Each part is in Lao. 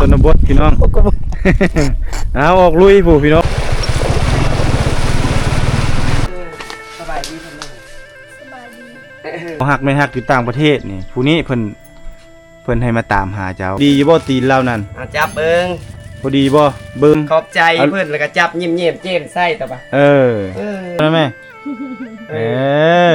ຊົນນະບົດພີ່ນ້ອງ ເອົາອອກລຸຍພຸ້ນພີ່ນ້ອງ. ສະບາຍດີເພິ່ນເນາະ ສະບາຍດີ. ເອີ ຮັກແມ່ຮັກຢູ່ຕ່າງປະເທດນີ້ ຜູ້ນີ້ເພິ່ນ ເພິ່ນໃຫ້ມາຕາມຫາເຈົ້າ. ດີຢູ່ບໍ່ຕີນລາວນັ້ນ? ເອົາຈັບເບິ່ງ ພໍດີບໍ່? ເບິ່ງ ຂອບໃຈເພິ່ນ ແລ້ວກໍຈັບຍິ້ມແຍ້ມແຈ່ມໃສຕະບະ. ເອີ ເອີ ນັ້ນແມ່ ເອີ ເອີ.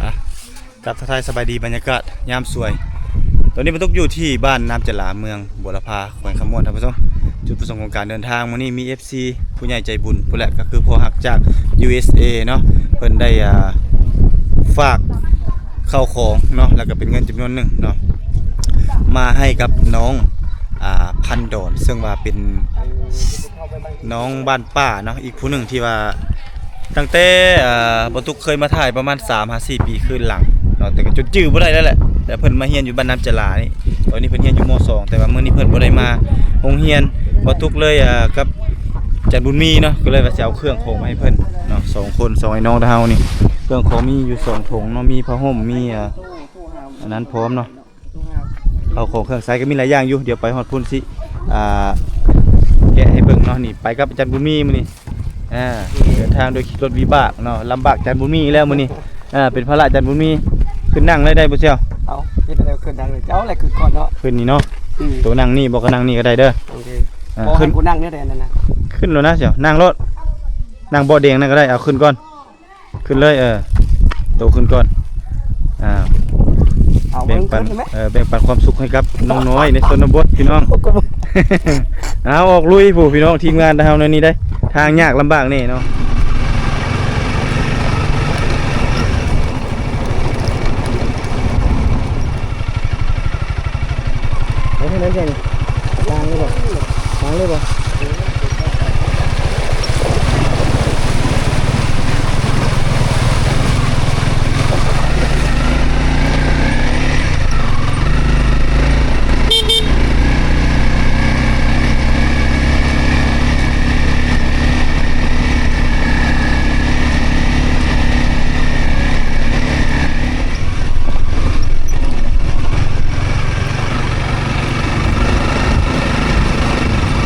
ອ່ະ ກັບທັກທາຍສະບາຍດີ ບັນຍາກາດຍາມສວຍ. ຕອນນີ້ປາຕຸກຢູ່ທີ່ບ້ານນ້ຳຈະຫຼາ ເມືອງບົວລະພາ ແຂວງຄຳມ່ວນ ທ່ານຜູ້ຊົມ. ຈຸດປະສົງຂອງການເດີນທາງມື້ນີ້ມີເອັຟຊີ ຜູ້ໃຫຍ່ໃຈບຸນພຸ້ນແຫຼະ ກໍຄືພໍ່ຮັກຈາກ ຢູເອສເອ ເນາະ ເພິ່ນໄດ້ ອ່າ ຝາກເຂົ້າຂອງເນາະ ແລ້ວກໍເປັນເງິນຈຳນວນໜຶ່ງເນາະ ມາໃຫ້ກັບນ້ອງ ອ່າ ພັນດອນ ເຊິ່ງວ່າເປັນນ້ອງບ້ານປ່າເນາະ ອີກຜູ້ໜຶ່ງທີ່ວ່າ ຕັ້ງແຕ່ ເອີ ບໍ່ຕຸກເຄີຍມາຖ່າຍປະມານສາມຫາສີ່ປີຄືນຫຼັງເນາະ ແຕ່ກໍຈົນຈື່ບໍ່ໄດ້ແລ້ວແຫຼະ. ແຕ່ເພິ່ນມາຮຽນຢູ່ບ້ານນ້ຳຈະຫຼານີ້ ຕອນນີ້ເພິ່ນຮຽນຢູ່ ມໍສອງ ແຕ່ວ່າມື້ນີ້ເພິ່ນບໍ່ໄດ້ມາໂຮງຮຽນ ບໍ່ຕຸກເລີຍ ເອີ ກັບຈັນບຸນມີເນາະ ກໍເລີຍວ່າຊິເອົາເຄື່ອງຂອງມາໃຫ້ເພິ່ນເນາະ ສອງຄົນ ສອງໄອ້ນ້ອງເຮົານີ້. ເຄື່ອງຂອງມີຢູ່ສອງຖົງເນາະ ມີຜ້າຫົ່ມ ມີ ເອີ ອັນນັ້ນພ້ອມເນາະ. ເອົາຂອງເຄື່ອງໃຊ້ກໍມີຫຼາຍຢ່າງຢູ່ ດຽວໄປຮອດພຸ້ນຊິ ອ່າ ແກະໃຫ້ເບິ່ງເນາະ. ນີ້ໄປກັບອາຈານບຸນມີມື້ນີ້ ອ່າ ເດີນທາງໂດຍຂີ່ລົດວິບາກເນາະ ລຳບາກອາຈານບຸນມີອີກແລ້ວມື້ນີ້ ອ່າ ເປັນພາລະອາຈານບຸນມີ. ຂຶ້ນນັ່ງໄດ້ ໄດ້ບໍ່ສ່ຽວ? ເອົາ ເຮັດແນວໃດຂຶ້ນໄດ້ ເຈົ້າແຫຼະຂຶ້ນກ່ອນເນາະ. ຂຶ້ນນີ້ເນາະ ອືມ ໂຕນັ່ງນີ້ບໍ່ ກໍນັ່ງນີ້ກໍໄດ້ເດີ. ໂອເຄ ອ່າ ບໍ່ໃຫ້ ຂຶ້ນ ກູນັ່ງແນວໃດນັ້ນນະ? ຂຶ້ນໂລດນະສ່ຽວ ນັ່ງໂລດ ນັ່ງເບາະແດງນັ້ນກໍໄດ້ ເອົາຂຶ້ນກ່ອນ. ຂຶ້ນເລີຍ ເອີ ໂຕຂຶ້ນກ່ອນ ອ່າ ເອົາ ແບ່ງປັນ ເອີ ແບ່ງປັນຄວາມສຸກໃຫ້ກັບນ້ອງນ້ອຍໃນຊົນນະບົດພີ່ນ້ອງ. ເອົາ ອອກລຸຍພຸ້ນພີ່ນ້ອງ ທີມງານເຮົາໃນນີ້ໄດ໋ ທາງຍາກລຳບາກແດ່ເນາະ. ໄປທາງນັ້ນແດ່ນີ້ ທາງນີ້ບໍ່? ທາງນີ້ບໍ່?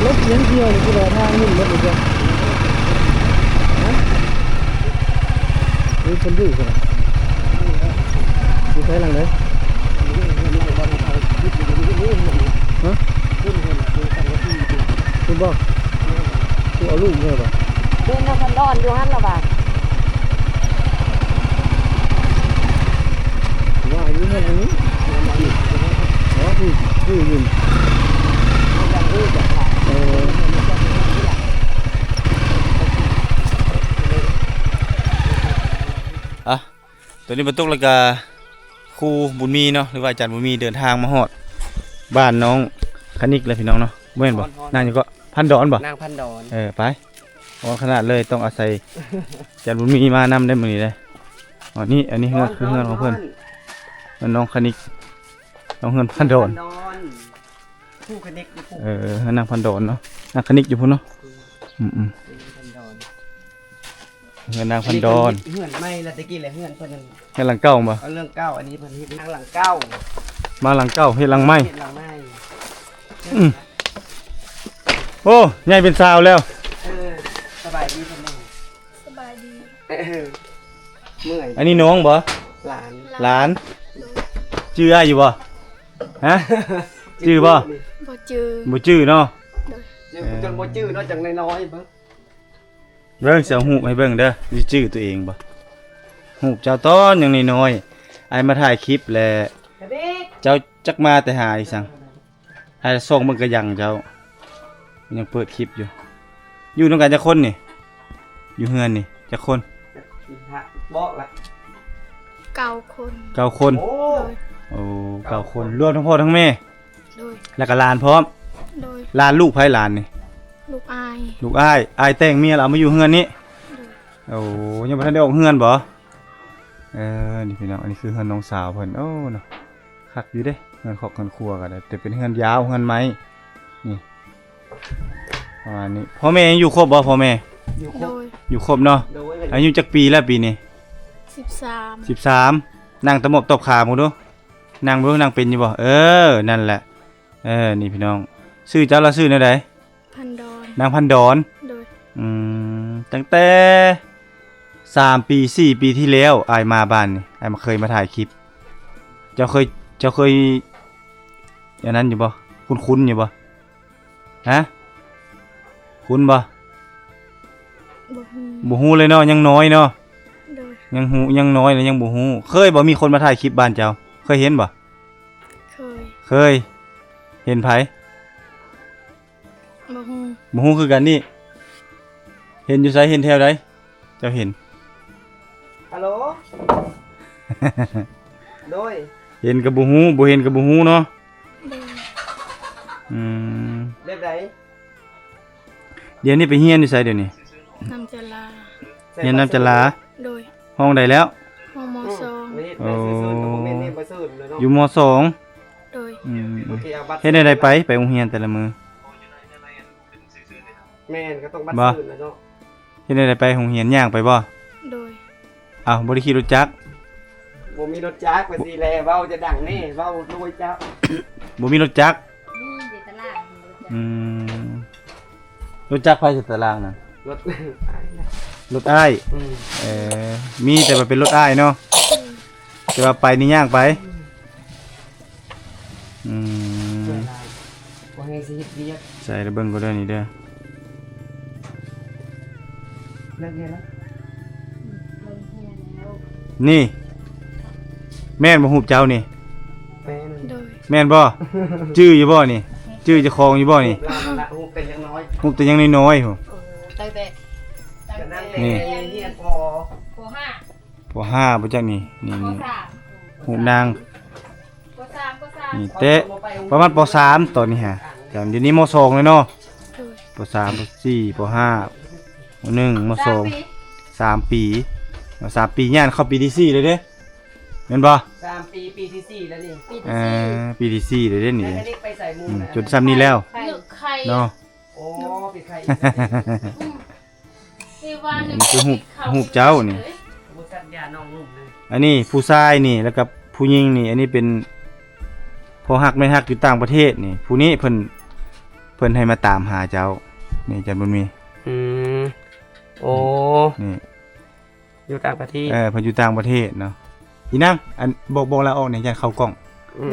ລົດຫຍັງທ່ຽວນີ້ຄືວ່າທາງໜຶ່ງໝົດເລີຍ. ຮະ? ມີຄົນຢູ່ຊັ້ນນະ? ຢູ່ໃສຫຼັງໃດ? ຮະ? ພຸ້ນບໍ່? ຜູ້ເອົາລູກເມືອບໍ່? ເປັນນະ ເພິ່ນນອນຢູ່ຫັ້ນລະວ່າ. ວ່າຢູ່ເຮືອນອັນນີ້ ອໍ ຜູ້ ຜູ້ຢູ່ ເອີ ອ່ະ ຕອນນີ້ບັນທຸກແລ້ວກະ ຄູບຸນມີເນາະ ຫຼືວ່າອາຈານບຸນມີ ເດີນທາງມາຮອດບ້ານນ້ອງຄະນິກແລ້ວພີ່ນ້ອງເນາະ. ບໍ່ແມ່ນບໍ່? ນາງຫຍັງເກາະ? ພັນດອນບໍ່? ນາງພັນດອນ. ເອີ ໄປ ອອກຂະໜາດເລີຍ ຕ້ອງອາໄສອາຈານບຸນມີມານຳໄດ໋ມື້ນີ້ເດ້. ອັນນີ້ ອັນນີ້ເຮືອນ ຄືເຮືອນຂອງເພິ່ນ ເຮືອນນ້ອງຄະນິກ ນ້ອງເຮືອນພັນດອນ. ຜູ້ຄະນິກຢູ່ພຸ້ນ. ເອີ ເຮືອນນາງພັນດອນເນາະ ນາງຄະນິກຢູ່ພຸ້ນເນາະ. ອືມ ອືມໆ ເຮືອນນາງພັນດອນ. ເຮືອນໃໝ່ລະ ແຕ່ກີ້ແຫຼະເຮືອນເພິ່ນນັ້ນ. ເຮືອນຫຼັງເກົ່າບໍ່? ເອົາເລື່ອງເກົ່າ ອັນນີ້ເພິ່ນເຮັດຫຼັງເກົ່າ. ມາຫຼັງເກົ່າ ເຮັດຫຼັງໃໝ່. ເຮັດຫຼັງໃໝ່. ອືມ ໂອ້ ໃຫຍ່ເປັນສາວແລ້ວ. ເອີ ສະບາຍດີເພິ່ນ. ສະບາຍດີ. ເອີ ເມື່ອຍ. ອັນນີ້ນ້ອງບໍ່? ຫຼານ. ຫຼານ. ຈື່ອ້າຍຢູ່ບໍ່? ຮະ? ຈື່ບໍ່? ບໍ່ຈື່. ບໍ່ຈື່ເນາະ. ໂດຍ. ຈື່ ເອີ ຈົນບໍ່ຈື່ເນາະ ຈັ່ງນ້ອຍໆເບິ່ງ. ເບິ່ງ ຊິເອົາຮູບໃຫ້ເບິ່ງເດີ ຊິຈື່ຕົວເອງບໍ່? ຮູບເຈົ້າຕອນຍັງນ້ອຍໆ ອ້າຍມາຖ່າຍຄລິບແລ້ວ ເຈົ້າຈັກມາແຕ່ຫາອີ່ສັງ. ອ້າຍສ່ອງເບິ່ງກະຍັງເຈົ້າ ຍັງເປີດຄລິບຢູ່. ຢູ່ນຳກັນຈັກຄົນນີ້? ຢູ່ເຮືອນນີ້ຈັກຄົນ? ບອກລະ ເກົ້າຄົນ. ເກົ້າຄົນ. ໂອ້ ໂອ້ ເກົ້າຄົນ ລວມທັງພໍ່ທັງແມ່. ໂດຍ ແລ້ວກະຫຼານພ້ອມ. ໂດຍ ຫຼານລູກໃຜຫຼານນີ້? ລູກອ້າຍ. ລູກອ້າຍ. ອ້າຍແຕ່ງເມຍແລ້ວເອົາມາຢູ່ເຮືອນນີ້? ໂດຍ. ໂອ້ ຍັງບໍ່ທັນໄດ້ອອກເຮືອນບໍ? ເອີ ນີ້ພີ່ນ້ອງ ອັນນີ້ຄືເຮືອນນ້ອງສາວເພິ່ນ. ໂອ້ ເນາະ ຄັກຢູ່ເດ້ ເຮືອນຄອບເຮືອນຄົວກະໄດ້ ແຕ່ເປັນເຮືອນຍາວ ເຮືອນໄມ້ນີ້ ປະມານນີ້. ພໍ່ແມ່ຍັງຢູ່ຄົບບໍ່? ພໍ່ແມ່ ຢູ່ຄົບ. ໂດຍ ຢູ່ຄົບເນາະ. ໂດຍ ອາຍຸຈັກປີແລ້ວປີນີ້? ສິບສາມ. ສິບສາມ. ນັ່ງຕະໝອບຕອບຂາເບິ່ງດູ ນັ່ງເບິ່ງດູ ນັ່ງເປັນຢູ່ບໍ່? ເອີ ນັ້ນແຫຼະ. ເອີ ນີ້ພີ່ນ້ອງ ຊື່ເຈົ້າລະຊື່ແນວໃດ? ພັນດອນ. ນາງພັນດອນ. ໂດຍ. ອືມ ຕັ້ງແຕ່ສາມປີ ສີ່ປີທີ່ແລ້ວ ອ້າຍມາບ້ານນີ້ ອ້າຍມາ ເຄີຍມາຖ່າຍຄລິບ. ເຈົ້າເຄີຍ ເຈົ້າເຄີຍອັນນັ້ນຢູ່ບໍ່? ຄຸ້ນໆຢູ່ບໍ່? ຮະ? ຄຸ້ນບໍ່? ບໍ່ຮູ້. ບໍ່ຮູ້ເລີຍເນາະ ຍັງນ້ອຍເນາະ. ໂດຍ. ຍັງຮູ້ ຍັງນ້ອຍແລ້ວຍັງບໍ່ຮູ້. ເຄີຍບໍ່ ມີຄົນມາຖ່າຍຄລິບບ້ານເຈົ້າ? ເຄີຍເຫັນບໍ່? ເຄີຍ. ເຄີຍ. ເຫັນໃຜ? ບໍ່ຮູ້. ບໍ່ຮູ້ຄືກັນນີ້. ເຫັນຢູ່ໃສ? ເຫັນແຖວໃດ? ເຈົ້າເຫັນ? ຮັລໂຫຼ. ໂດຍ. ເຫັນກະບໍ່ຮູ້ ບໍ່ເຫັນກະບໍ່ຮູ້ເນາະ. ໂດຍ. ອືມ ແບບໃດ? ດຽວນີ້ໄປຮຽນຢູ່ໃສດຽວນີ້? ນ້ຳຈະລາ. ຮຽນນ້ຳຈະລາ. ໂດຍ. ຫ້ອງໃດແລ້ວ? ຫ້ອງ ມ.ສອງ. ອືມ ໂອ້ ຢູ່ ມ.ສອງ. ໂດຍ. ອືມ ເຮັດແນວໃດໄປ ໄປໂຮງຮຽນແຕ່ລະມື້? ແມ່ນ ກະຕ້ອງບັດຊື່ນແຫຼະເນາະ. ເຮັດແນວໃດໄປໂຮງຮຽນ? ຍ່າງໄປບໍ່? ໂດຍ. ອ້າວ ບໍ່ໄດ້ຂີ່ລົດຈັກ? ບໍ່ມີລົດຈັກ ວ່າຊີ້ແຫຼະ ເວົ້າຈະດັງແນ່ ເວົ້າໂດຍເຈົ້າ. ບໍ່ມີລົດຈັກ? ມີແຕ່ຕະລາງ. ອືມ ລົດຈັກໃຜໃສ່ຕະລາງນັ້ນ? ລົດ ລົດອ້າຍ. ອືມ ເອີ ມີແຕ່ວ່າເປັນລົດອ້າຍເນາະ. ແຕ່ວ່າໄປນີ້ຍ່າງໄປ. ອືມ ບໍ່ແຮງຊິເຮັດວຽກ. ໃສ່ລະເບິ່ງກໍເດີນີ້ເດີ. ເລີກຮຽນລະ? ນີ້ ແມ່ນບໍ່ຮູບເຈົ້ານີ້? ແມ່ນ. ໂດຍ. ແມ່ນບໍ່? ຈື່ຢູ່ບໍ່ນີ້? ຈື່ເຈົ້າຂອງຢູ່ບໍ່ນີ້? ຮູບແຕ່ຍັງນ້ອຍ ຮູບແຕ່ຍັງນ້ອຍໆພຸ້ນ. ຕັ້ງແຕ່ ຕັ້ງແຕ່ຮຽນ ປ.ຫ້າ ປ.ຫ້າ ບໍ່ຈັກນີ້. ນີ້ ປ.ສາມ ຮູບນາງ ປ.ສາມ ປ.ສາມ ນີ້ແຕ່ປະມານ ປ.ສາມ ຕອນນີ້ຫາ. ດຽວນີ້ ມ.ສອງ ແລ້ວເນາະ. ໂດຍ. ປ.ສາມ ປ.ສີ່ ປ.ຫ້າ ມ.ໜຶ່ງ ມ.ສອງ ສາມປີ ສາມປີ ຍ່າງເຂົ້າປີທີສີ່ແລ້ວເດ້ ແມ່ນບໍ່? ສາມປີ ປີທີສີ່ແລ້ວນີ້. ປີທີສີ່ ເອີ ປີທີສີ່ແລ້ວເດ້ນີ້. ອືມ ຈົນຊ່ຳນີ້ແລ້ວເນາະ. ໂອ້ ເປັນໄຂ້ອີກ. ອືມ ນີ້ຄືຮູບ ຮູບເຈົ້ານີ້. ອັນນີ້ຜູ້ຊາຍນີ້ ແລ້ວກະຜູ້ຍິງນີ້. ອັນນີ້ເປັນພໍ່ຮັກແມ່ຮັກຢູ່ຕ່າງປະເທດນີ້. ຜູ້ນີ້ເພິ່ນ ເພິ່ນໃຫ້ມາຕາມຫາເຈົ້ານີ້ ຈັນບຸນມີ. ອືມ ໂອ້ ນີ້ ຢູ່ຕ່າງປະເທດ. ເອີ ເພິ່ນຢູ່ຕ່າງປະເທດເນາະ. ອີນາງ ອັນ ບອກ ບອກລາວອອກແດ່ ຢ້ານເຂົ້າກ້ອງ. ອືມ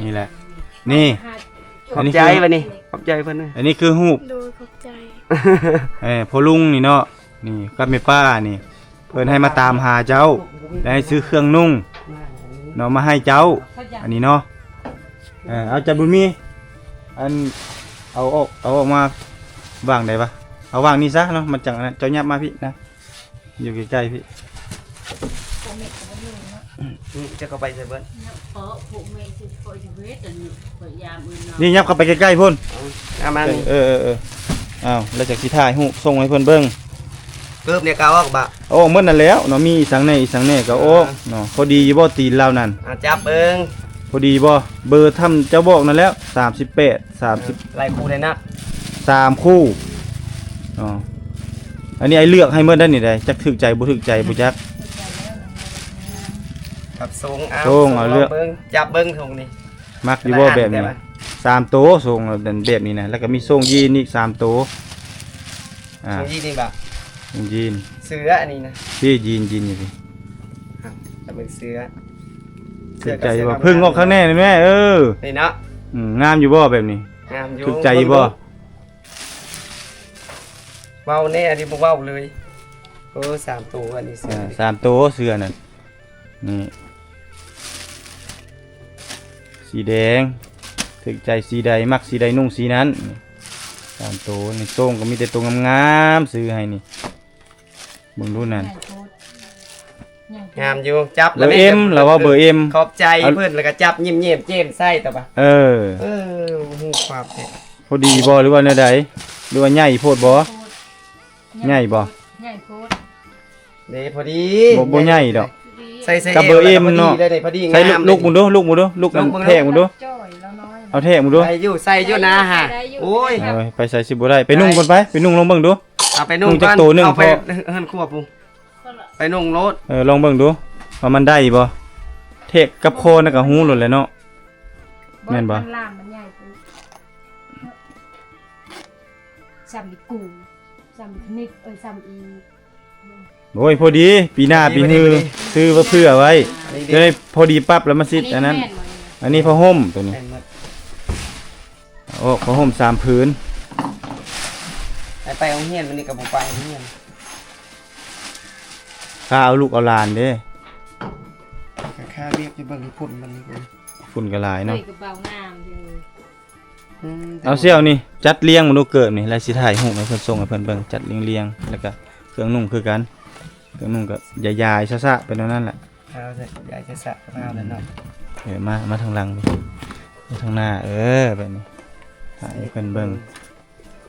ນີ້ແຫຼະ ນີ້ ຂອບໃຈບັດນີ້ ຂອບໃຈເພິ່ນ. ອັນນີ້ຄືຮູບ ໂດຍ ຂອບໃຈ. ເອີ ພໍ່ລຸງນີ້ເນາະ ນີ້ກັບແມ່ປ້ານີ້ ເພິ່ນໃຫ້ມາຕາມຫາເຈົ້າ ແລະ ໃຫ້ຊື້ເຄື່ອງນຸ່ງເນາະ ມາໃຫ້ເຈົ້າ. ອັນນີ້ເນາະ ເອີ ເອົາ ຈັນບຸນມີ ອັນ ເອົາອອກ ເອົາອອກມາວາງໃດວະ? ເອົາວາງນີ້ຊະເນາະ ມັນຈັ່ງອັນນັ້ນ. ເຈົ້າຫຍັບມາພີ້ນະ ຢູ່ໃກ້ໆພີ້. ອືມ ຈະເຂົ້າໄປໃສ່ເພິ່ນ. ນີ້ຫຍັບເຂົ້າໄປໃກ້ໆພຸ້ນ. ເອົາມານີ້. ເອີໆໆ ອ້າວ ແລ້ວຈັກຊິຖ່າຍຮູບສົ່ງໃຫ້ເພິ່ນເບິ່ງ. ເກີບນີ້ກະອອກບະ? ອອກໝົດນັ້ນແຫຼ້ວເນາະ. ມີອີ່ສັງແດ່ ອີ່ສັງແດ່ກະອອກເນາະ. ພໍດີຢູ່ບໍ່ຕີນລາວນັ້ນ? ອາ ຈັບເບິ່ງ ພໍດີບໍ່? ເບີທຳເຈົ້າບອກນັ້ນແຫຼ້ວ ສາມສິບແປດ ສາມສິບ ເອີ ຫຼາຍຄູ່ໃດນະ? ສາມຄູ່ເນາະ. ອັນນີ້ອ້າຍເລືອກໃຫ້ໝົດໄດ໋ນີ້ໄດ໋ ຈັກຖືກໃຈບໍ່ຖືກໃຈບໍ່ຈັກ. ຈັບຊົງ ເອົາ ຊົງ ເອົາເລືອກ ຈັບເບິ່ງຊົງນີ້ ມັກຢູ່ບໍ່ແບບນີ້? ສາມໂຕຊົງແບບນີ້ນະ ແລ້ວກະມີຊົງຢີນອີກສາມໂຕ. ອ່າ ຊົງຢີນນີ້ບະ? ຊົງຢີນ ເສື້ອອັນນີ້ນະ. ພີ້ ຢີນ ຢີນຢູ່ພີ້. ອ່າ ຈັບເບິ່ງເສື້ອ ຖືກໃຈບໍ່? ເພິ່ງອອກຂ້າງແນ່ແມ່. ເອີ ນີ້ເນາະ. ອືມ ງາມຢູ່ບໍ່ແບບນີ້? ງາມຢູ່. ຖືກໃຈຢູ່ບໍ່? ເວົ້າແນ່ ອັນນີ້ບໍ່ເວົ້າເລີຍ. ໂອ້ ສາມໂຕ ອັນນີ້ເສື້ອ ອ່າ ສາມໂຕເສື້ອນັ້ນ. ນີ້ ສີແດງ ຖືກໃຈສີໃດ ມັກສີໃດນຸ່ງສີນັ້ນ. ຕາມໂຕນີ້ ໂສ້ງກໍມີແຕ່ໂຕງາມໆ ຊື້ໃຫ້ນີ້ ເບິ່ງດູນັ້ນ. ໃຫຍ່ໂພດ ໃຫຍ່ໂພດ ງາມຢູ່ ຈັບ ເບີເອັມ ລະວ່າເບີເອັມ ຂອບໃຈເພິ່ນ ແລ້ວກໍຈັບຍິ້ມແຍ້ມແຈ່ມໃສ ຕະບະ ເອີ ເອີ ຮູ້ຄວາມແທ້ ພໍດີບໍ່ ຫຼືວ່າແນວໃດ ຫຼືວ່າໃຫຍ່ໂພດບໍ່? ໂພດ ໃຫຍ່ບໍ່? ໃຫຍ່ໂພດ ເດ້ ພໍດີ ບໍ່ ບໍ່ໃຫຍ່ດອກ ໃສ່ ໃສ່ ກັບເບີເອັມເນາະ ພໍດີເລີຍ ພໍດີ ໃສ່ ງາມ ລຸກ ລຸກເບິ່ງດູ ລຸກເບິ່ງດູ ລຸກ ລຸກ ແທກເບິ່ງດູ ເອົາແທກເບິ່ງດູ ໄດ້ຢູ່ ໃສ່ຢູ່ນະຫາ ໂອ້ຍ ເອີ ໄປໃສ່ຊິບໍ່ໄດ້ ໄປນຸ່ງກ່ອນໄປ ໄປນຸ່ງລອງເບິ່ງດູ ເອົາໄປນຸ່ງກ່ອນ ນຸ່ງຈັກໂຕໜຶ່ງ ເອົາໄປ ເອີ ເຮືອນຄົວພຸ້ນ ໄປນຸ່ງໂລດ ເອີ ລອງເບິ່ງດູວ່າມັນໄດ້ບໍ່ ແທກກັບຄໍນັ້ນກໍຮູ້ໂລດແຫຼະເນາະ ແມ່ນບໍ່? ມັນລ່າມມັນໃຫຍ່ໂພດ ສ່ຳອີກູ່ ສ່ຳອີນິກ ເອີຍ ສ່ຳອີ ໂອ້ຍ ພໍດີ ປີໜ້າປີຮື ຊື້ມາເພື່ອໄວ້ ອັນນີ້ເດ້ ຈະໄດ້ພໍດີປັບ ແລ້ວມາຊິດອັນນັ້ນ ອັນນີ້ແມ່ນບໍ່? ອັນນີ້ຜ້າຫົ່ມໂຕນີ້ ແມ່ນໝົດ ໂອ້ ຜ້າຫົ່ມສາມຜືນ ໃຫ້ໄປໂຮງຮຽນ ມື້ນີ້ກໍບໍ່ໄປໂຮງຮຽນ ຂ້າເອົາລູກເອົາຫຼານເດ້ ຂ້າວຽກຢູ່ເບິ່ງຝຸ່ນມັນນີ້ ຝຸ່ນກໍຫຼາຍເນາະ ເອີຍ ກະເປົາງາມເດີ. ອືມ ເອົາ ສ່ຽວນີ້ ຈັດລຽງມາດູເກີບນີ້ ແລ້ວຊິຖ່າຍຮູບໃຫ້ເພິ່ນ ສົ່ງໃຫ້ເພິ່ນເບິ່ງ ຈັດລຽງໆ ແລ້ວກະເຄື່ອງນຸ່ງຄືກັນ ເຄື່ອງນຸ່ງກໍຢາຍໆ ຊະໆ ໄປແນວນັ້ນແຫຼະ ເອົາ ຢາຍຊະໆ ກໍເອົາແລ້ວເນາະ ເອີ ມາ ມາທາງຫຼັງ ມາທາງໜ້າ ເອີ ແບບນີ້ ຖ່າຍໃຫ້ເພິ່ນເບິ່ງ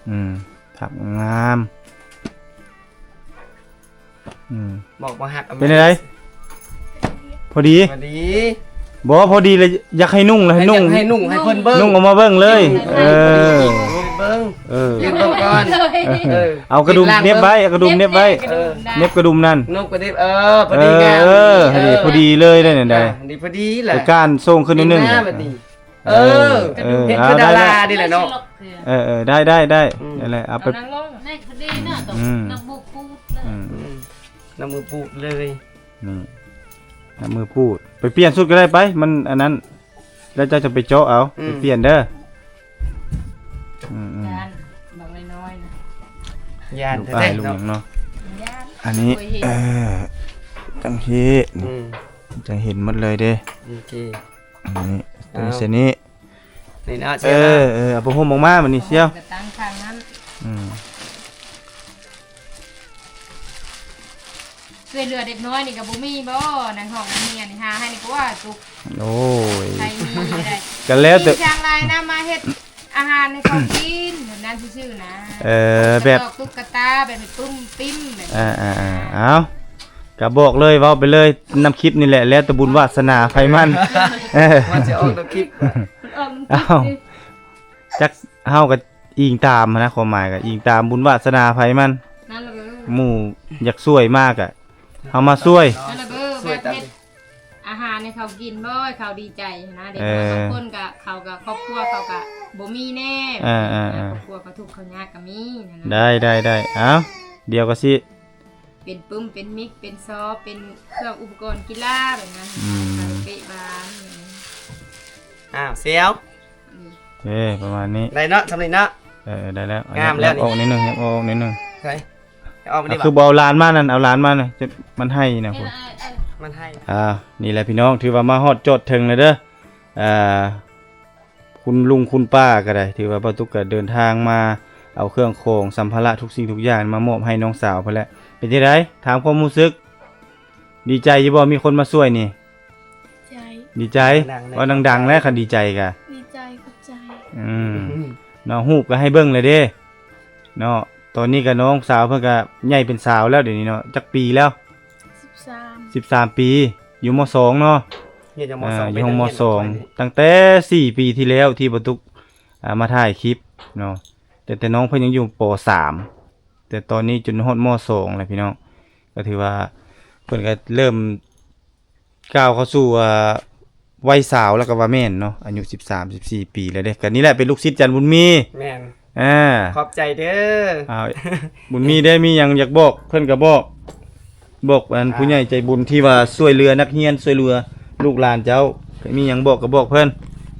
ອືມ ພັບງາມ ອືມ ບອກບໍ່ຮັກ ເປັນຈັ່ງໃດ? ພໍດີ ພໍດີ ບໍ່ ພໍດີລະ ຢາກໃຫ້ນຸ່ງລະ ໃຫ້ນຸ່ງ ໃຫ້ນຸ່ງໃຫ້ເພິ່ນເບິ່ງ ນຸ່ງອອກມາເບິ່ງເລີຍ ເອີ ເບິ່ງ ເອີ ຢືນເບິ່ງກ່ອນ ເອີ ເອົາກະດຸມເນັບໄວ້ ເອົາກະດຸມເນັບໄວ້ ເນັບກະດຸມນັ້ນ ນຸ່ງກະດິບ ເອີ ພໍດີງາມ ເອີ ພໍດີເລີຍໄດ້ນັ້ນໄດ ດີພໍດີແຫຼະ ການສົ່ງຂຶ້ນໜ້ອຍໜຶ່ງ ເອີ ເອີ ເຮັດຄືດາລານີ້ແຫຼະເນາະ ເອີ ເອີ ໄດ້ ໄດ້ ໄດ້ ອືມ ນັ້ນແຫຼະ ເອົາໄປ ເອົານັ່ງລົງ ນີ້ພໍດີເນາະ ອືມ ນັບມືປູດເລີຍ ອືມ ອືມ ນັບມືປູດເລີຍ ນີ້ ນັບມືປູດ ໄປປ່ຽນຊຸດກໍໄດ້ໄປ ມັນອັນນັ້ນ ແລ້ວເຈົ້າຈະໄປເຈາະເອົາ ອືມ ໄປປ່ຽນເດີ ອືມໆ ຢ້ານ ບັກນ້ອຍໆ ນະ ຢ້ານແທ້ໆ ລູກອ້າຍລູກຫຍັງເນາະ ເນາະ ຢ້ານ ອັນນີ້ ໂອ້ຍ ເອີ ຈັ່ງຊີ້ ອືມ ຈັ່ງເຫັນໝົດເລີຍເດ້ ໂອເຄ ນີ້ ເອົາ ຕົວນີ້ໃສ່ນີ້ ນີ້ເນາະ ເອີ ເອີ ເອົາຜ້າຫົ່ມອອກມາບັດນີ້ ສ່ຽວ ກະຕັ້ງຂ້າງນັ້ນ ອືມ ຊ່ວຍເຫຼືອເດັກນ້ອຍນີ້ກະບໍ່ມີບໍ່? ນັ່ງຫ້ອງນັ່ງຮຽນນີ້ ຫາໃຫ້ນີ້ກວ່າ ຕຸກ ໂອ້ຍ ໃຜມີໄດ້ ກະແລ້ວແຕ່ ມີທາງລາຍນຳມາເຮັດອາຫານໃຫ້ເຂົາກິນ ແບບນັ້ນຊື່ໆ ນະ ເອີ ແບບ ຕອກຕຸກກະຕາ ແບບປຶ້ມປິ້ມ ແບບ ອ່າໆໆ ເອົາ ກະບອກເລີຍ ເວົ້າໄປເລີຍ ນຳຄລິບນີ້ແຫຼະ ແລ້ວແຕ່ບຸນວາສະໜາໃຜມັນ ເອີ ມັນຊິອອກນຳຄລິບ ມັນອອກນຳຄລິບ ເອົ້າ ຈັກ ເຮົາກໍອີງຕາມຫັ້ນນະ ຄວາມໝາຍກໍອີງຕາມບຸນວາສະໜາໃຜມັນ ນັ້ນລະເດີ ໝູ່ຢາກຊ່ວຍມາກະເຮົາມາຊ່ວຍ ນັ້ນລະເດີ ແບບເຮັດອາຫານໃຫ້ເຂົາກິນບໍ່ ໃຫ້ເຂົາດີໃຈຫັ້ນນະ ເດັກນ້ອຍບາງຄົນກະ ເຂົາກະ ຄອບຄົວເຂົາກະບໍ່ມີແນ່ ເອີໆໆ ຄອບຄົວເຂົາທຸກເຂົາຍາກກະມີ ນັ້ນນະ ໄດ້ໆໆ ເອົ້າ ດຽວກໍຊິ ເປັນປຶ້ມ ເປັນມິກ ເປັນຊໍ ເປັນເຄື່ອງອຸປະກອນກິລາແບບນັ້ນ ອືມ ເຕະບານ ອ້າວ ສ່ຽວ ອືມ ເອີ ປະມານນີ້ ໄດ້ເນາະ ສ່ຳນີ້ເນາະ ເອີ ໄດ້ແລ້ວ ງາມແລ້ວ ອອກນິດໜຶ່ງ ອອກນິດໜຶ່ງ ໃສ່ ອອກມາດີ ຄືບໍ່ເອົາຫຼານມານັ້ນ ເອົາຫຼານມານະ ມັນໄຫ້ນະ ມັນໄຫ້ ອ່າ ນີ້ແຫຼະພີ່ນ້ອງ ຖືວ່າມາຮອດຈອດເຖິງແລ້ວເດີ ອ່າ ຄຸນລຸງຄຸນປ້າກໍໄດ້ ຖືວ່າບ່າວຕຸກກໍເດີນທາງມາເອົາເຄື່ອງຂອງສຳພາລະທຸກສິ່ງທຸກຢ່າງມາມອບໃຫ້ນ້ອງສາວເພິ່ນແຫຼະ ເປັນຈັ່ງໃດ? ຖາມຄວາມຮູ້ສຶກ ດີໃຈຢູ່ບໍ່? ມີຄົນມາຊ່ວຍນີ້ ໃຈ ດີໃຈ ເວົ້າດັງໆແຫຼະ ຄັນດີໃຈກະ ດີໃຈ ຂອບໃຈ ອືມ ເນາະ ຮູບກໍໃຫ້ເບິ່ງແລ້ວເດ້ ເນາະ ຕອນນີ້ກໍນ້ອງສາວເພິ່ນກໍໃຫຍ່ເປັນສາວແລ້ວ ດຽວນີ້ເນາະ ຈັກປີແລ້ວ? ສິບສາມ ສິບສາມປີ ຢູ່ ມ.ສອງ ເນາະ ຮຽນຢູ່ ມ.ສອງ ເອີ ຢູ່ຫ້ອງ ມ.ສອງ ຕັ້ງແຕ່ສີ່ປີທີ່ແລ້ວທີ່ບ່າວຕຸກ ອ່າ ມາຖ່າຍຄລິບເນາະ ແຕ່ ແຕ່ນ້ອງເພິ່ນຍັງຢູ່ ປ.ສາມ ແຕ່ຕອນນີ້ຈົນຮອດ ມ.ສອງ ແລ້ວພີ່ນ້ອງ ກໍຖືວ່າເພິ່ນກໍເລີ່ມ ກ້າວເຂົ້າສູ່ ອ່າ ໄວສາວ ແລ້ວກໍວ່າແມ່ນເນາະ ອາຍຸສິບສາມ ສິບສີ່ປີແລ້ວເດ້ ກໍນີ້ແຫຼະເປັນລູກສິດຈັນບຸນມີ ແມ່ນ ອ່າ ຂອບໃຈເດີ ອ່າ ບຸນມີເດ້ ມີຫຍັງຢາກບອກເພິ່ນກໍບອກ ບອກອັນ ອ່າ ຜູ້ໃຫຍ່ໃຈບຸນທີ່ວ່າຊ່ວຍເຫຼືອນັກຮຽນ ຊ່ວຍເຫຼືອລູກຫຼານເຈົ້າ ມີຫຍັງບອກກໍບອກເພິ່ນ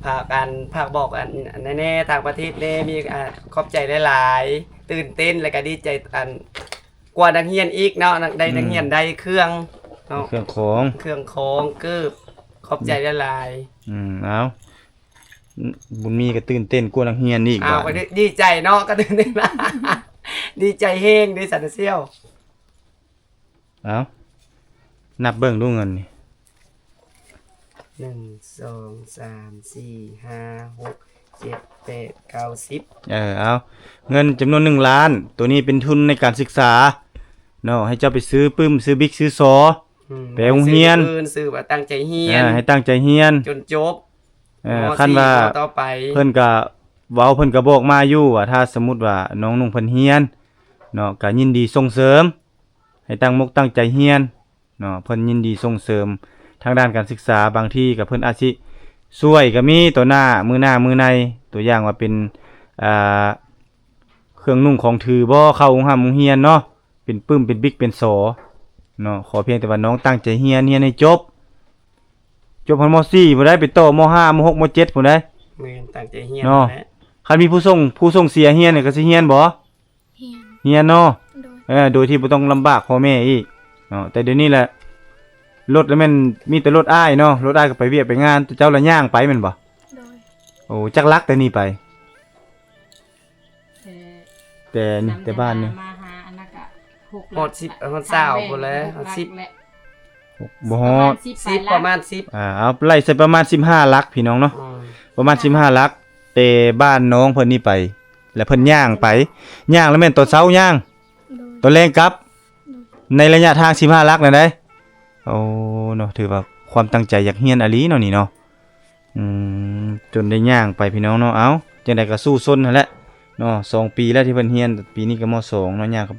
ຝາກອັນ ຝາກບອກອັນ ອັນນັ້ນແດ່ ຕ່າງປະເທດແດ່ ມີ ອ່າ ຂອບໃຈຫຼາຍໆ ຕື່ນເຕັ້ນ ແລ້ວກໍດີໃຈ ອັນ ກວ່ານັກຮຽນອີກເນາະ ໄດ້ ອືມ ນັກຮຽນໄດ້ເຄື່ອງເນາະ ເຄື່ອງຂອງ ເຄື່ອງຂອງ ເກີບ ຂອບໃຈຫຼາຍໆ ອືມ ເອົາ ບຸນມີກໍຕື່ນເຕັ້ນກວ່ານັກຮຽນອີກ. ອ້າວ ບາດນີ້ ກໍດີ ດີໃຈເນາະ ກໍຕື່ນເຕັ້ນ ດີໃຈແຮງເດ້ ສັນນະສ່ຽວ. ເອົາ ນັບເບິ່ງດູເງິນນີ້ ໜຶ່ງ ສອງ ສາມ ສີ່ ຫ້າ ຫົກ ເຈັດ ແປດ ເກົ້າ ສິບ. ເອີ ເອົາ ເງິນຈຳນວນໜຶ່ງລ້ານ ໂຕນີ້ເປັນທຶນໃນການສຶກສາເນາະ ໃຫ້ເຈົ້າໄປຊື້ປຶ້ມ ຊື້ບິກ ຊື້ສໍ ອືມ ໄປໂຮງຮຽນ ຊື້ອື່ນ ຊື້ວ່າຕັ້ງໃຈຮຽນ ເອີ ໃຫ້ຕັ້ງໃຈຮຽນຈົນຈົບ ເອີ ມໍສີ່ คันว่า ມໍຕໍ່ໄປ. ເພິ່ນກໍເວົ້າ ເພິ່ນກໍບອກມາຢູ່ວ່າ ຖ້າສົມມຸດວ່ານ້ອງນຸ່ງເພິ່ນຮຽນເນາະ ກໍຍິນດີສົ່ງເສີມ ໃຫ້ຕັ້ງມົກຕັ້ງໃຈຮຽນເນາະ ເພິ່ນຍິນດີສົ່ງເສີມທາງດ້ານການສຶກສາ. ບາງທີກໍເພິ່ນອາດຊິຊ່ວຍກໍມີ ຕໍ່ໜ້າ ມື້ໜ້າມື້ໃນ ຕົວຢ່າງວ່າເປັນ ອ່າ ເຄື່ອງນຸ່ງຂອງຖືບໍ ເຂົ້າໂຮງຮ່ຳໂຮງຮຽນເນາະ ເປັນປຶ້ມ ເປັນບິກ ເປັນສໍເນາະ. ຂໍພຽງແຕ່ວ່ານ້ອງຕັ້ງໃຈຮຽນ ຮຽນໃຫ້ຈົບ ຈົບຮອດ ມໍສີ່ ພຸ້ນໃດ໋ ໄປຕໍ່ ມໍຫ້າ ມໍຫົກ ມໍເຈັດ ພຸ້ນໃດ໋. ແມ່ນ ຕັ້ງໃຈຮຽນເນາະ ນັ້ນແຫຼະ. ຄັນມີຜູ້ສົ່ງ ຜູ້ສົ່ງເສຍຮຽນນີ້ ກໍຊິຮຽນບໍ່? ຮຽນ ຮຽນເນາະ. ໂດຍ ເອີ ໂດຍທີ່ບໍ່ຕ້ອງລຳບາກພໍ່ແມ່ອີກເນາະ. ແຕ່ດຽວນີ້ແຫຼະ ລົດລະແມ່ນມີແຕ່ລົດອ້າຍເນາະ ລົດອ້າຍກໍໄປວຽກໄປງານ ແຕ່ເຈົ້າລະຍ່າງໄປແມ່ນບໍ່? ໂດຍ ໂອ້ ຈັກຫຼັກແຕ່ນີ້ໄປ? ແຕ່ ແຕ່ນີ້ ແຕ່ບ້ານນີ້ ມາຫາອັນນັ້ນກະຫົກຫຼັກ ຮອດສິບ ຮອດຊາວພຸ້ນແຫຼະ ຮອດສິບ ບໍ່ຮອດ ປະມານສິບ ປະມານສິບ ອ່າ ເອົາໄລ່ໃສ່ປະມານສິບຫ້າຫຼັກພີ່ນ້ອງເນາະ. ອືມ ປະມານສິບຫ້າຫຼັກ ແຕ່ບ້ານນ້ອງເພິ່ນນີ້ໄປ ແລ້ວເພິ່ນຍ່າງໄປ ຍ່າງແລ້ວແມ່ນຕອນເຊົ້າຍ່າງ ໂດຍ ຕອນແລງກັບ ໂດຍ ໃນໄລຍະທາງສິບຫ້າຫຼັກນັ້ນໃດ໋. ໂອ້ ເນາະ ຖືວ່າຄວາມຕັ້ງໃຈຢາກຮຽນອີ່ຫຼີເນາະນີ້ເນາະ. ອືມ ຈົນໄດ້ຍ່າງໄປພີ່ນ້ອງເນາະ. ເອົ້າ ຈັ່ງໃດກໍສູ້ຊົນຫັ້ນແຫຼະເນາະ ສອງປີແລ້ວທີ່ເພິ່ນຮຽນ ປີນີ້ກໍ ມໍສອງ ເນາະ ຍ່າງເຂົ້າ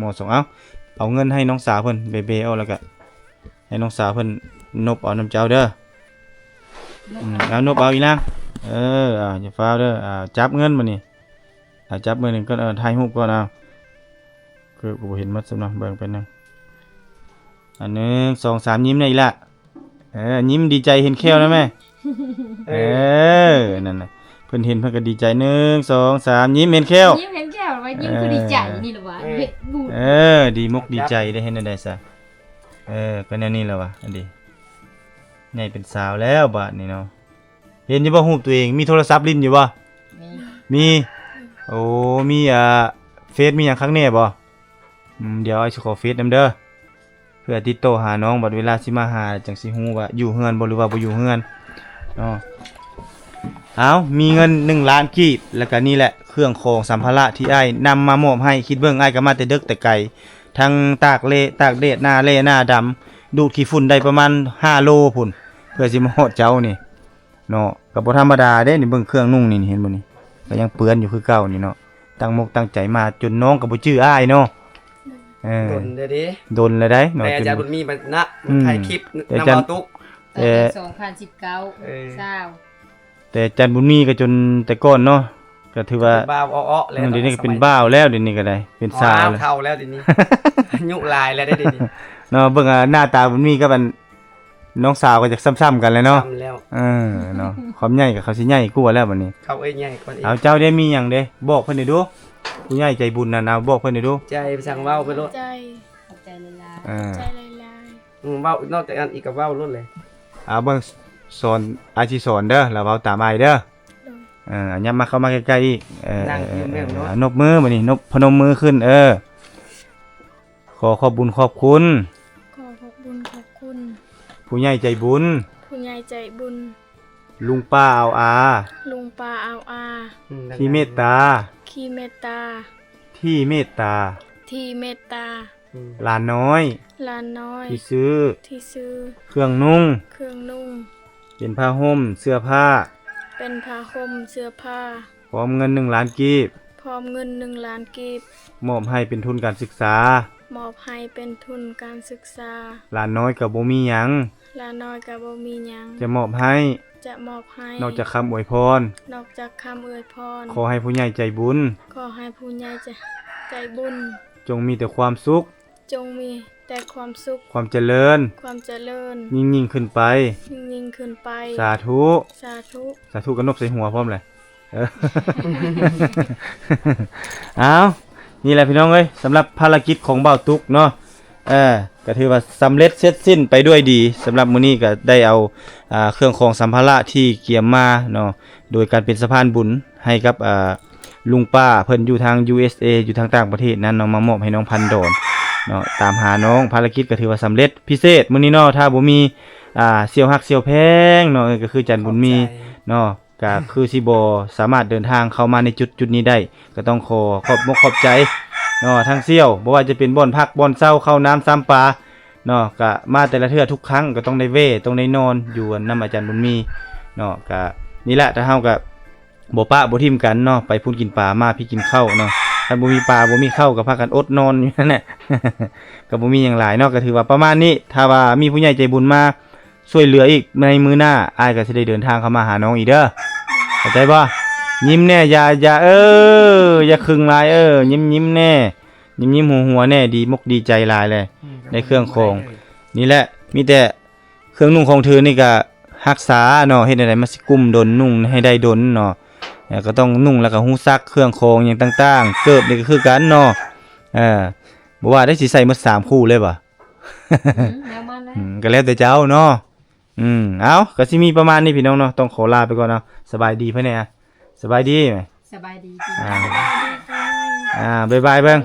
ມໍສອງ. ເອົ້າ ເອົາເງິນໃຫ້ນ້ອງສາວເພິ່ນເບໆ ເອົາ ແລ້ວກໍໃຫ້ນ້ອງສາວເພິ່ນນົບເອົານຳເຈົ້າເດີ. ອືມ ເອົາ ນົບເອົາອີ່ນາງ ເອີ ເອົາ ຢ່າຟ້າວເດີ. ເອົາ ຈັບເງິນບາດນີ້ ເອົາ ຈັບມືໜຶ່ງກ່ອນ ເອົາ ຖ່າຍຮູບກ່ອນ. ເອົາ ຄືບໍ່ເຫັນໝົດຊ້ຳເນາະ ເບິ່ງແປັບໜຶ່ງ. ອັນ ໜຶ່ງ ສອງ ສາມ ຍິ້ມແດ່ອີ່ຫຼ້າ. ເອີ ຍິ້ມດີໃຈເຫັນແຂ້ວນະແມ່. ເອີ ເອີ ນັ້ນນະ ເພິ່ນເຫັນເພິ່ນກໍດີໃຈ. ໜຶ່ງ ສອງ ສາມ ຍິ້ມເຫັນແຂ້ວ ຍິ້ມເຫັນແຂ້ວ ວ່າຍິ້ມຄືດີໃຈນີ້ລະວ່າ ເອີ ເຮັດບຸນ. ເອີ ດີມົກດີໃຈໄດ້ ເຮັດແນວໃດຊະ. ເອີ ກໍແນວນີ້ລະວ່າ ອັນດີ ໃຫຍ່ເປັນສາວແລ້ວບາດນີ້ເນາະ. ເຫັນຢູ່ບໍ່ຮູບຕົວເອງ? ມີໂທລະສັບຫຼິ້ນຢູ່ບໍ່? ມີ ມີ. ໂອ້ ມີ ອ່າ ເຟສ ມີຫຍັງຄັກແນ່ບໍ່? ອືມ ດຽວອ້າຍຊິຂໍເຟສນຳເດີ ເພື່ອຕິດຕໍ່ຫານ້ອງ ບັດເວລາຊິມາຫາ ຈັ່ງຊິຮູ້ວ່າຢູ່ເຮືອນບໍ່ ຫຼືວ່າບໍ່ຢູ່ເຮືອນເນາະ. ເອົາ ມີເງິນໜຶ່ງລ້ານກີບ ແລ້ວກະນີ້ແຫຼະ ເຄື່ອງຂອງສຳພາລະທີ່ອ້າຍນຳມາມອບໃຫ້. ຄິດເບິ່ງ ອ້າຍກໍມາແຕ່ເດິກແຕ່ໄກ ທັງຕາກເລ ຕາກແດດ ໜ້າແລ້ໜ້າດຳ ດູດຂີ້ຝຸ່ນໄດ້ປະມານຫ້າໂລພຸ້ນ ເພື່ອຊິມາຮອດເຈົ້ານີ້ເນາະ. ກໍບໍ່ທຳມະດາເດ້ນີ້ ເບິ່ງເຄື່ອງນຸ່ງນີ້ ເຫັນບໍ່ນີ້ ກໍຍັງເປື້ອນຢູ່ຄືເກົ່ານີ້ເນາະ. ຕັ້ງມົກຕັ້ງໃຈມາຈົນນ້ອງກໍບໍ່ຈື່ອ້າຍເນາະ. ເອີ ດົນແລ້ວເດ້ ດົນແລ້ວໃດ໋ເນາະ. ແຕ່ອາຈານບຸນມີບັດນະ ອືມ ມາຖ່າຍຄລິບນຳ ແຕ່ອາຈານ ບ່າວຕຸກ ແຕ່ ແຕ່ສອງພັນສິບເກົ້າ ເອີ ຊາວ ແຕ່ອາຈານບຸນມີກໍຈົນແຕ່ກ່ອນເນາະ ກໍຖືວ່າເປັນບ່າວເອາະໆແລ້ວ. ອືມ ດຽວນີ້ກໍເປັນບ່າວແລ້ວ ດຽວນີ້ກໍໄດ້ເປັນສາວແລ້ວ ເຖົ້າແລ້ວດຽວນີ້ ອາຍຸຫຼາຍແລ້ວເດ້ດຽວນີ້ເນາະ. ເບິ່ງ ອ່າ ໜ້າຕາບຸນມີກັບອັນ ນ້ອງສາວກໍຈະຊ້ຳໆກັນແຫຼະເນາະ. ຊ້ຳແລ້ວ ເອີ ເນາະ ຄວາມໃຫຍ່ກໍເຂົາຊິໃຫຍ່ກວ່າແລ້ວບັດນີ້ ເຂົາເອີຍໃຫຍ່ກວ່າອີກ. ເອົາ ເຈົ້າໄດ້ມີຫຍັງເດ້ ບອກເພິ່ນແດ່ດູ ຜູ້ໃຫຍ່ໃຈບຸນນັ້ນ ເອົາ ບອກເພິ່ນແດ່ດູ. ໃຈ ສັ່ງເວົ້າໄປໂລດ ຂອບໃຈ ຂອບໃຈຫຼາຍໆ ເອີ ຂອບໃຈຫຼາຍໆ. ອືມ ເວົ້າ ນອກຈາກນັ້ນອີກກໍເວົ້າໂລດເລີຍ. ເອົາ ເບິ່ງ ສອນ ອ້າຍຊິສອນເດີ ແລ້ວເວົ້າຕາມອ້າຍເດີ. ໂດຍ ເອີ ຫຍັບມາ ເຂົ້າມາໃກ້ໆອີກ ເອີ ນັ່ງຢູ່ເບື້ອງໂນ້ນ ເອີ ເອົາ ນົບມືບັດນີ້ ນົບ ພະນົມມືຂຶ້ນ ເອີ. ຂໍຂອບບຸນຂອບຄຸນ ຂໍຂອບບຸນຂອບຄຸນ ຜູ້ໃຫຍ່ໃຈບຸນ ຜູ້ໃຫຍ່ໃຈບຸນ ລຸງປ້າອາວອາ ລຸງປ້າອາວອາ ອືມ ທີ່ເມດຕາ ທີ່ເມດຕາ ທີ່ເມດຕາ ທີ່ເມດຕາ ອືມ ຫຼານນ້ອຍ ຫຼານນ້ອຍ ທີ່ຊື້ ທີ່ຊື້ ເຄື່ອງນຸ່ງ ເຄື່ອງນຸ່ງ ເປັນຜ້າຫົ່ມເສື້ອຜ້າ ເປັນຜ້າຫົ່ມເສື້ອຜ້າ ພ້ອມເງິນໜຶ່ງລ້ານກີບ ພ້ອມເງິນໜຶ່ງລ້ານກີບ ມອບໃຫ້ເປັນທຶນການສຶກສາ ມອບໃຫ້ເປັນທຶນການສຶກສາ. ຫຼານນ້ອຍກໍບໍ່ມີຫຍັງ ຫຼານນ້ອຍກໍບໍ່ມີຫຍັງ ຈະມອບໃຫ້ ຈະມອບໃຫ້ ນອກຈາກຄຳອວຍພອນ ນອກຈາກຄຳອວຍພອນ ຂໍໃຫ້ຜູ້ໃຫຍ່ໃຈບຸນ ຂໍໃຫ້ຜູ້ໃຫຍ່ໃຈ ໃຈບຸນ ຈົ່ງມີແຕ່ຄວາມສຸກ ຈົ່ງມີແຕ່ຄວາມສຸກ ຄວາມຈະເລີນ ຄວາມຈະເລີນ ຍິ່ງໆຂຶ້ນໄປ ຍິ່ງໆຂຶ້ນໄປ ສາທຸ ສາທຸ ສາທຸກໍນົບໃສ່ຫົວພ້ອມແຫຼະ. ເອີ ເອົາ ນີ້ແຫຼະພີ່ນ້ອງເອີຍ ສຳລັບພາລະກິດຂອງບ່າວຕຸກເນາະ ເອີ ກໍຖືວ່າສຳເລັດເສັດສິ້ນໄປດ້ວຍດີ. ສຳລັບມື້ນີ້ກໍໄດ້ເອົາ ອ່າ ເຄື່ອງຂອງສຳພາລະທີ່ກຽມມາເນາະ ໂດຍການເປັນສະພານບຸນໃຫ້ກັບ ອ່າ ລຸງປ້າເພິ່ນຢູ່ທາງ ຢູເອສເອ ຢູ່ທາງຕ່າງປະເທດນັ້ນເນາະ ມາມອບໃຫ້ນ້ອງພັນດອນເນາະ ຕາມຫານ້ອງ. ພາລະກິດກໍຖືວ່າສຳເລັດພິເສດມື້ນີ້ເນາະ. ຖ້າບໍ່ມີ ອ່າ ສ່ຽວຮັກສ່ຽວແພງເນາະ ກໍຄືຈັນບຸນມີເນາະ ກໍຄືຊິບໍ່ສາມາດເດີນທາງເຂົ້າມາໃນຈຸດຈຸດນີ້ໄດ້. ກໍຕ້ອງຂໍຂອບມົກຂອບໃຈເນາະ ທັງສ່ຽວ ບໍ່ວ່າຈະເປັນບ່ອນພັກບ່ອນເຊົາ ເຂົ້ານ້ຳຊຳປາເນາະ ກະມາແຕ່ລະເທື່ອທຸກຄັ້ງກໍຕ້ອງໄດ້ແວ່ ຕ້ອງໄດ້ນອນຢູ່ນຳອາຈານບຸນມີເນາະ. ກະນີ້ແຫຼະ ທາງເຮົາກະບໍ່ປະບໍ່ຖິ້ມກັນເນາະ ໄປພຸ້ນກິນປາ ມາພີ້ກິນເຂົ້າເນາະ. ຄັນບໍ່ມີປາບໍ່ມີເຂົ້າກໍພາກັນອົດນອນຢູ່ນັ້ນແຫຼະ ກໍບໍ່ມີຫຍັງຫຼາຍເນາະ. ກໍຖືວ່າປະມານນີ້ ຖ້າວ່າມີຜູ້ໃຫຍ່ໃຈບຸນມາ ຊ່ວຍເຫຼືອອີກໃນມື້ໜ້າ ອ້າຍກໍຊິໄດ້ເດີນທາງເຂົ້າມາຫານ້ອງອີກເດີ ເຂົ້າໃຈບໍ່? ຍິ້ມແດ່ ຢ່າ ຢ່າ ເອີ ຢ່າຄຶງຫຼາຍ ເອີ ຍິ້ມໆແດ່ ຍິ້ມໆຫົວໆແດ່ ດີມົກດີໃຈຫຼາຍແຫຼະ ອືມ ໄດ້ເຄື່ອງຂອງ. ນີ້ແຫຼະ ມີແຕ່ເຄື່ອງນຸ່ງຂອງຖືນີ້ກໍຮັກສາເນາະ ເຮັດແນວໃດມັນຊິກຸ້ມດົນ ນຸ່ງໃຫ້ໄດ້ດົນເນາະ. ແລ້ວກໍຕ້ອງນຸ່ງ ແລ້ວກໍຮູ້ຈັກເຄື່ອງຂອງຫຍັງຕ່າງໆ ເກີບນີ້ກໍຄືກັນເນາະ. ເອີ ບໍ່ວ່າໄດ້ຊິໃສ່ໝົດສາມຄູ່ເລີຍບໍ່? ອືມ ແນວມັນແຫຼະ ອືມ ກໍແລ້ວແຕ່ເຈົ້າເນາະ. ອືມ ເອົ້າ ກໍຊິມີປະມານນີ້ພີ່ນ້ອງເນາະ ຕ້ອງຂໍລາໄປກ່ອນເນາະ. ສະບາຍດີເພິ່ນແດ່ ສະບາຍດີ ສະບາຍດີ ອ່າ ອ່າ ບາຍບາຍເບິ່ງ